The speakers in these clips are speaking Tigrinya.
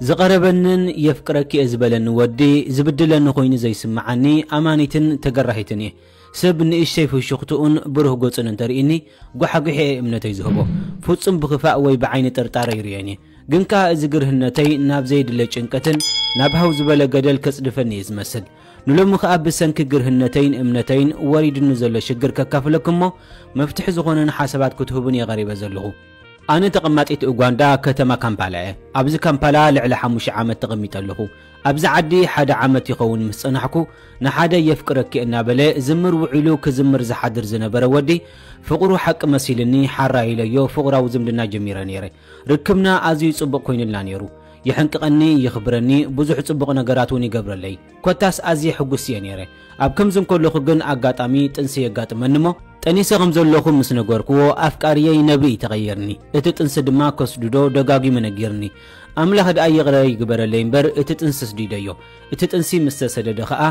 ዝቐረበንን የፍቅረኪ እየ ዝበለኒ ወዲ ዝብድለኒ ኮይኑ ዘይስምዓኒ ኣማኒትን ተገራሂትን እየ። ሰብ ንእሽተይ ፍሽኽትኡን ብሩህ ገጹን እንተርእይኒ ጓሓጒሒ እየ እምነተይ ዝህቦ። ፍጹም ብኽፋእ ወይ ብዓይኒ ጥርጣረ ይርእየን እየ። ግን ከኣ እዚ ግርህነተይ ናብ ዘይድለ ጭንቀትን ናብ ሃው ዝበለ ገደል ከጽድፈኒ እየ ዝመስል። ንሎሚ ከኣ ብሰንኪ ግርህነተይን እምነተይን ወሪድኒ ዘሎ ሽግር ከካፍለኩም እሞ መፍትሒ ዝኾነን ሓሳባት ክትህቡን እየ ቀሪበ ዘለኹ። ኣነ ተቐማጢት ኡጋንዳ ከተማ ካምፓላ እየ። ኣብዚ ካምፓላ ልዕሊ ሓሙሽተ ዓመት ተቐሚጠ ኣለኹ። ኣብዚ ዓዲ ሓደ ዓመት ይኸውን ምስ ጸናሕኩ ንሓደ የፍቅረኪ እናበለ ዝምር ውዒሉ ክዝምር ዝሓድር ዝነበረ ወዲ ፍቕሩ ሓቂ መሲልኒ ሓራ ኢለዮ ፍቕራዊ ዝምድና ጀሚረ ነይረ። ርክብና ኣዝዩ ጽቡቕ ኮይኑልና ነይሩ። ይሕንቅቐኒ፣ ይኽብረኒ፣ ብዙሕ ጽቡቕ ነገራት እውን ይገብረለይ። ኮታስ ኣዝየ ሕጉስ እየ ነይረ። ኣብ ከምዚ እንከለኹ ግን ኣጋጣሚ ጥንሲ የጋጥመኒ እሞ ጠኒሰ ከም ዘለኹ ምስ ነገርክዎ ኣፍቃርየይ ነብይ ተቐየርኒ። እቲ ጥንሲ ድማ ከስድዶ ደጋጊሙ ነጊርኒ። ኣምላኽ ደኣ ይቕረ ይግበረለይ እምበር እቲ ጥንሲ ስዲደዮ። እቲ ጥንሲ ምስ ተሰደደ ኸኣ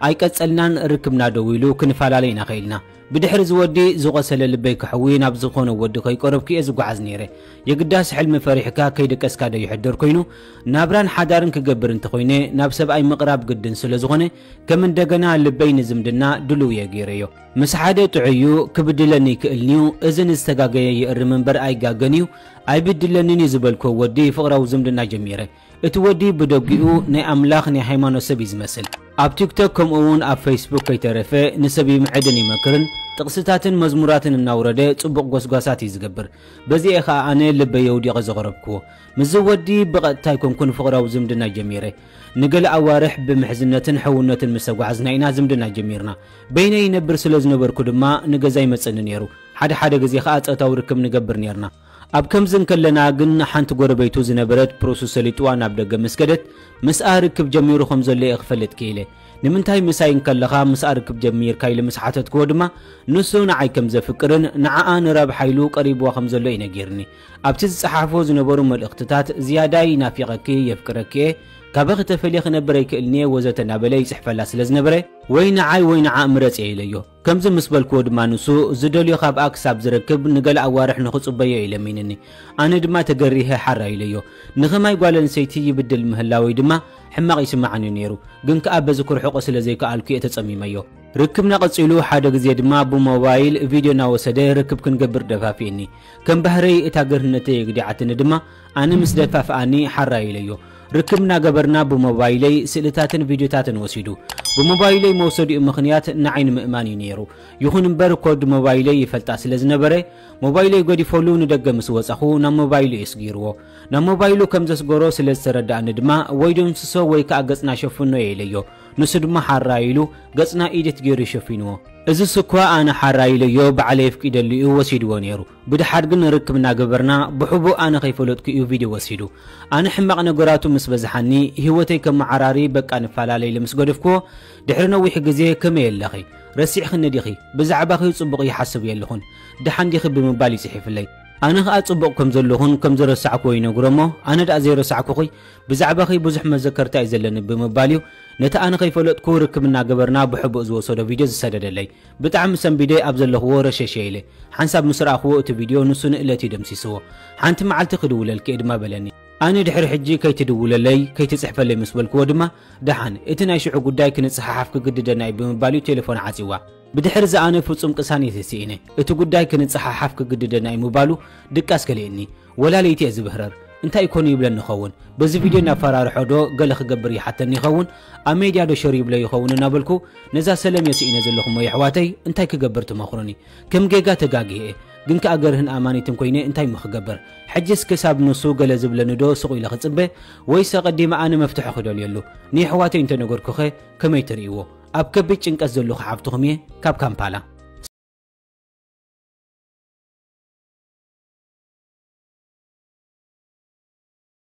ኣይቀጸልናን፣ ርክብና ደው ኢሉ ክንፈላለ ኢና ኸኢልና። ብድሕሪ እዚ ወዲ ዝቖሰለ ልበይ ክሕዊ ናብ ዝኾነ ወዲ ከይቀረብኩ እየ ዝጓዓዝ ነይረ። የግዳስ ሕልሚ ፈሪሕካ ከይደቀስካ ዶ ይሕደር ኮይኑ ናብራን ሓዳርን ክገብር እንተኾይነ ናብ ሰብኣይ ምቕራብ ግድን ስለ ዝኾነ ከም እንደገና ልበይ ንዝምድና ድልው እየ ገይረዮ። ምስ ሓደ ጥዑይ እዩ ክብድለኒ ይክእልንዩ፣ እዚ ንዝተጋገየ ይእርም እምበር ኣይጋገንዩ፣ ኣይብድለንን እዩ ዝበልክዎ ወዲ ፍቕራዊ ዝምድና ጀሚረ። እቲ ወዲ ብደጊኡ ናይ ኣምላኽ ናይ ሃይማኖት ሰብ እዩ ዝመስል። ኣብ ቲክቶክ ከምኡ እውን ኣብ ፌስቡክ ከይተረፈ ንሰብ ይምዕድን ይመክርን ጥቕስታትን መዝሙራትን እናውረደ ጽቡቕ ጎስጓሳት እዩ ዝገብር። በዚኤ ኸኣ ኣነ ልበይ ኣውዲቐ ዘቕረብክዎ። ምስዚ ወዲ ብቐጥታ ኣይኮንኩን ፍቕራዊ ዝምድና ጀሚረ። ንገለ ኣዋርሕ ብምሕዝነትን ሕውነትን ምስ ተጓዕዝና ኢና ዝምድና ጀሚርና። በይነይ ይነብር ስለ ዝነበርኩ ድማ ንገዛ ይመጸኒ ነይሩ። ሓደ ሓደ ግዜ ኸኣ ጾታዊ ርክብ ንገብር ነይርና። ኣብ ከምዚ እንከለና ግን ሓንቲ ጎረቤቱ ዝነበረት ፕሮሱ ሰሊጥዋ ናብ ደገ ምስ ከደት ምስኣ ርክብ ጀሚሩ ከም ዘሎ እየ ክፈልጥ ክኢለ። ንምንታይ ምሳይ እንከለኻ ምስኣ ርክብ ጀሚርካ ኢለ ምስ ሓተትክዎ ድማ ንሱ ንዓይ ከም ዘፍቅርን ንዓኣ ንረብሓ ኢሉ ቀሪብዋ ከም ዘሎ እዩ ነጊርኒ። ኣብቲ ዝጸሓፎ ዝነበሩ መልእኽትታት ዝያዳይ ናፊቐኪ፣ የፍቅረኪ እየ፣ ካባኺ ተፈልየ ክነብር ኣይክእልንየ ወዘተ እናበለ ይጽሕፈላ ስለ ዝነበረ ወይ ንዓይ ወይ ንዓ ምረጽ እየ ኢለዮ። ከምዚ ምስ በልክዎ ድማ ንሱ ዝደልዮ ካብኣ ክሳብ ዝረክብ ንገለ ኣዋርሕ ንኽጽበዮ እዩ ለሚንኒ። ኣነ ድማ ተገሪሀ ሓራ ኢለዮ። ንኸማይ ጓል ኣንሰይቲ ይብድል ምህላወይ ድማ ሕማቕ ይስምዓኒ ነይሩ። ግን ከኣ በዚ ክርሕቆ ስለ ዘይከኣልኩ እየ ተጸሚመዮ። ርክብና ቀጺሉ ሓደ ግዜ ድማ ብሞባይል ቪድዮ እናወሰደ ርክብ ክንገብር ደፋፊእኒ። ከም ባህረይ እታ ገርህነተይ የግዲዓትኒ ድማ ኣነ ምስ ደፋፍኣኒ ሓራ ኢለዮ። ርክብ እናገበርና ብሞባይለይ ስእልታትን ቪድዮታትን ወሲዱ። ብሞባይለይ መውሰዲኡ ምኽንያት ንዓይ ንምእማን እዩ ነይሩ። ይኹን እምበር ኮድ ሞባይለይ ይፈልጣ ስለ ዝነበረ ሞባይለይ ገዲፈሉ ንደገ ምስ ወጻኹ ናብ ሞባይሉ እዩ ስጊርዎ። ናብ ሞባይሉ ከም ዘስገሮ ስለ ዝተረዳእኒ ድማ ወይ ደምስሶ ወይ ከኣ ገጽና ሸፍኖ እየ ኢለዮ። ንሱ ድማ ሓራ ኢሉ ገጽና ኢዲት ገይሩ ሸፊንዎ። እዝስ እኳ ኣነ ሓራ ኢለዮ ባዕለይ ኣፍቂደሉ እዩ ወሲድዎ ነይሩ። ብድሓር ግን ርክብ እናገበርና ብሕቡእ ኣነ ከይፈለጥኩ እዩ ቪድዮ ወሲዱ። ኣነ ሕማቕ ነገራቱ ምስ በዝሓኒ ህይወተይ ከመዓራሪ በቃ ንፈላለ ኢለ ምስ ገደፍክዎ ድሕሪ ነዊሕ ግዜ ከመይ ኣለኺ? ረሲዕኽኒ ዲኺ? ብዛዕባኺ ጽቡቕ ይሓስብ የለኹን። ደሓን ዲኺ ብምባል ይጽሒፍለይ። ኣነ ኸኣ ጽቡቕ ከም ዘለኹን ከም ዝረሳዕክዎ ይነግሮ እሞ ኣነ ደኣ ዘይረሳዕኩኺ ብዛዕባኺ ብዙሕ መዘከርታ እዩ ዘለኒ ብምባል እዩ ነቲ ኣነ ከይፈለጥኩ ርክብ እናገበርና ብሕቡእ ዝወሰዶ ቪድዮ ዝሰደደለይ። ብጣዕሚ ሰንቢደ ኣብ ዘለኽዎ ረሸሸ ኢለ። ሓንሳብ ምስ ረኣኽዎ እቲ ቪድዮ ንሱ ንእለት እዩ ደምሲስዎ። ሓንቲ መዓልቲ ክድውለልኪ እየ ድማ በለኒ። ኣነ ድሕሪ ሕጂ ከይትድውለለይ ከይትጽሕፈለይ ምስ በልክዎ ድማ ደሓን እቲ ናይ ሽዑ ጉዳይ ክንጸሓሓፍ ክግድደና እዩ ብምባል እዩ ቴሌፎን ዓጺዋ። ብድሕሪ እዚ ኣነ ፍጹም ቅሳነት እየ ስኢነ። እቲ ጉዳይ ክንጸሓሓፍ ክግድደና እዩ ምባሉ ድቃስ ከሊእኒ። ወላ ለይቲ እየ ዝብህረር። እንታይ ኮን ይብለኒ ይኸውን? በዚ ቪድዮ እናፈራርሖ ዶ ገለ ክገብር ይሓተኒ ይኸውን? ኣብ ሜድያ ዶ ሸር ይብሎ ይኸውን እናበልኩ ነዛ ሰለም እየ ስኢነ ዘለኹ እሞ የሕዋተይ እንታይ ክገብር ትመኽሩኒ? ከም ጌጋ ተጋጊየ እየ። ግን ከኣ ገርህን ኣማኒትን ኮይነ እንታይ እሞ ክገብር? ሕጅስ ክሳብ ንሱ ገለ ዝብለኒ ዶ ስቕ ኢለ ክጽበ? ወይስ ኣቐዲመ ኣነ መፍትሒ ክደልየሉ? ንየሕዋተይ እንተነገርኩኸ ከመይ ትርእይዎ? ኣብ ከቢድ ጭንቀት ዘለኹ ሓፍትኹም እየ ካብ ካምፓላ።